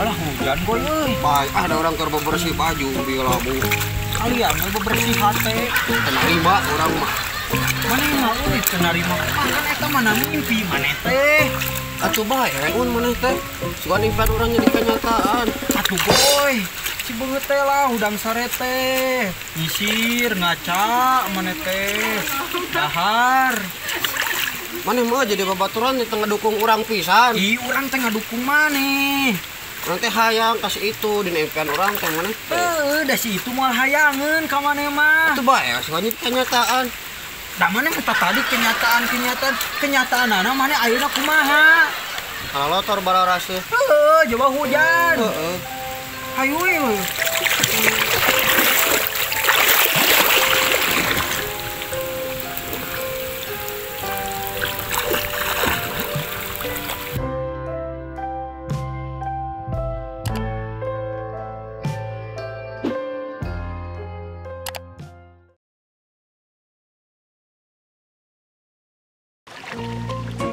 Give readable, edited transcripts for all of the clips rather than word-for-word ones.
Alah hujan goy euy. Bae ada orang keur bebersih baju di labu. Kalian mah bebersih hate. Tenarima urang mah. Maneh mah euy tenarima. Kan eta mana mimpi maneh teh. Atuh bae un maneh teh. Sugan impian urang jadi kenyataan. Atuh goy. Si beungeut teh lah hudang sare teh. Nyisir ngaca maneh teh. Dahar. Maneh mah jadi babaturan teh ngadukung urang pisan. Ih, urang teh ngadukung maneh. Urang teh hayang kasih itu dina impian urang teh maneh teh. Heuh, da si itu moal hayangeun ka maneh mah. Atuh bae sugan jadi kenyataan. Da maneh mah tadi kenyataan-kenyataanana maneh ayeuna kumaha? Kalotor bararaseuh. Heuh, coba hujan. Heeh. Hayu we.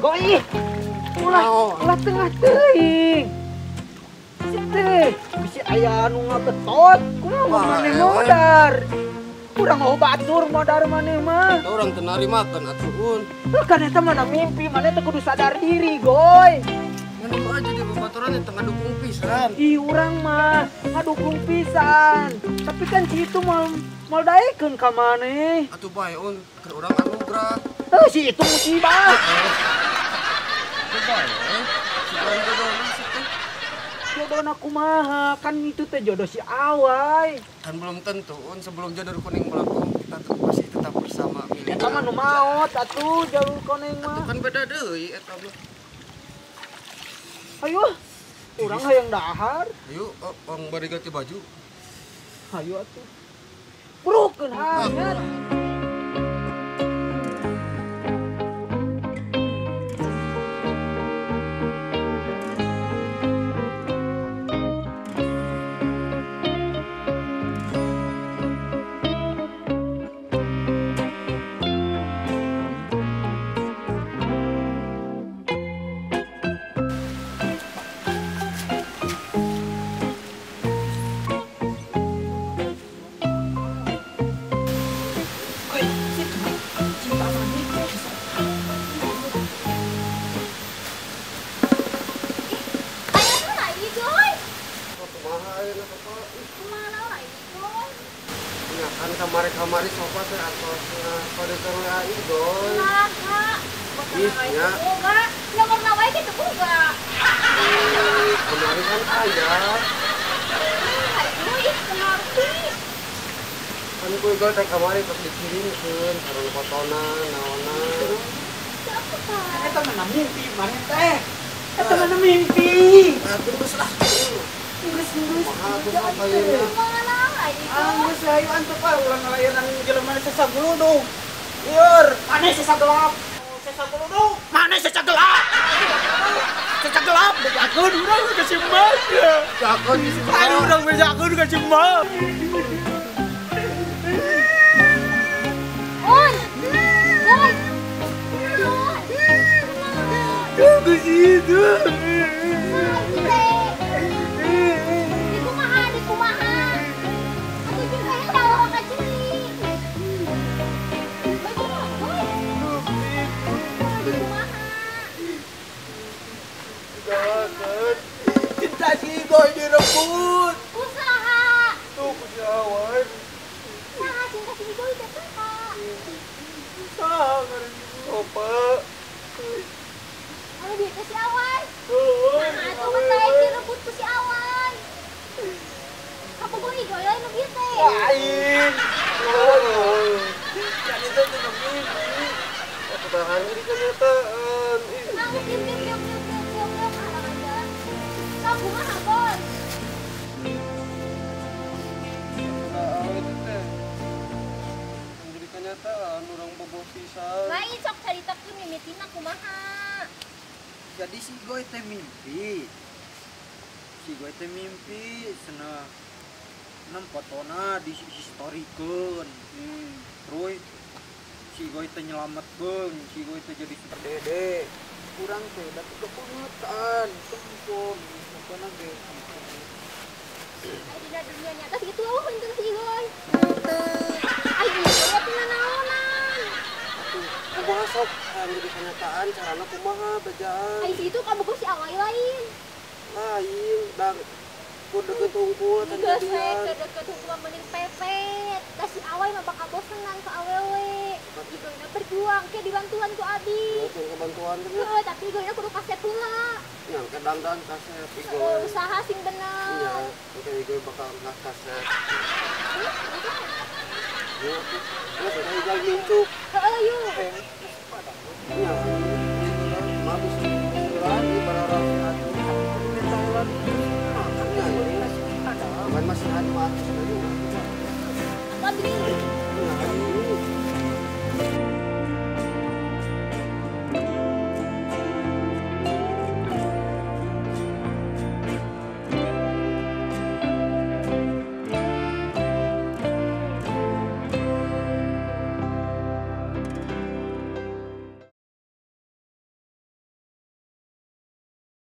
Goi, ulah tengah teuing. Si teh, bisi aya anu ngabetot, kumaha maneh modar. Urang mau batur modar maneh mah. Urang teu narimakeun atuh un. Heuh kan eta mah mimpi, maneh teh kudu sadar diri, Goy. Maneh mah jadi babaturan teh ngadukung pisan. Ih, urang mah ngadukung pisan. Tapi kan si itu moal daekeun ka maneh. Atuh bae un, keur urang anugrah. Heuh si itu musibah. Jodohna kumaha? Kan itu teh jodoh si Awai. Kan belum tentu, un sebelum jalur kuning melengkung kita masih tetap bersama. Eta mah nu maot atuh jalur kuning mah. Atuh kan beda deui eta mah. Ayo, urang hayang dahar. Ayo, pang bari ganti baju. Ayo atuh. Burukeun hangat. Kamari-kamari sofa teh atosna kode keur Igoy. Nah, Ih, nya. Boga, nomorna wae kitu boga. Kamari kan aya. Aduh, ih kenapa? Kan ku Igoy teh kamari pas dikirimkeun sareng fotona naonna. Eta mana mimpi maneh teh. Eta mana mimpi. Atuh geus lah. Geus geus. Kumaha Geus ayo antep ah urang ngalayanan jelema sesaguludug. Lieur, maneh sesagelap. Sesaguludug, maneh sesagelap. Sesagelap bejakeun urang ka si Mas. Bejakeun si Mas. Aduh urang bejakeun ka si Mas. Un. Un. Ke situ. Cinta si Igoy direbut. Usaha. Tuh ku si Awai. Saha cinta si Igoy teh saha? Saha ngaran sopa. Anu dia teh si Awai. Nah, atuh mah teh direbut ku si Awai. Kabogoh Igoy lain nu bieu teh. Lain. Kan itu teh mimpi. Atuh tahan jadi kenyataan. Nah, kumaha Bon? Jadi kenyataan urang bogoh pisan. Lain sok caritakeun mimitina kumaha. Jadi si Igoy teh mimpi. Si Igoy teh mimpi cenah nem fotona di historikeun. Terus si Igoy teh nyelametkeun, si Igoy teh jadi super dede. Kurang teh da kepengetan, tempo Pokona ge. Ai dina dunia nyata kitu eueuh henteu si Igoy. Ai Igoy atuh nanaonan. Kumaha sok anu jadi kenyataan carana kumaha bejaan. Ai situ kabogoh si Awai lain. Lain dang ku deket hungkul kejadian. Geus deket hungkul mending pepet. Da si Awai mah bakal bosenan ka awewe. Igoyna berjuang ke dibantuan ku abi. Langsung kebantuan teh. Heeh, tapi Igoyna kudu kasep heula. Nya ke dandan kasep Igoy. Usaha sing bener. Nya, engke Igoy bakal kasep. Ya, terus Igoy mincuk. Heeh, yuk. Nya, bagus. Lagi bararasi atuh minta heula. Kan masih ada waktu. Apa beli?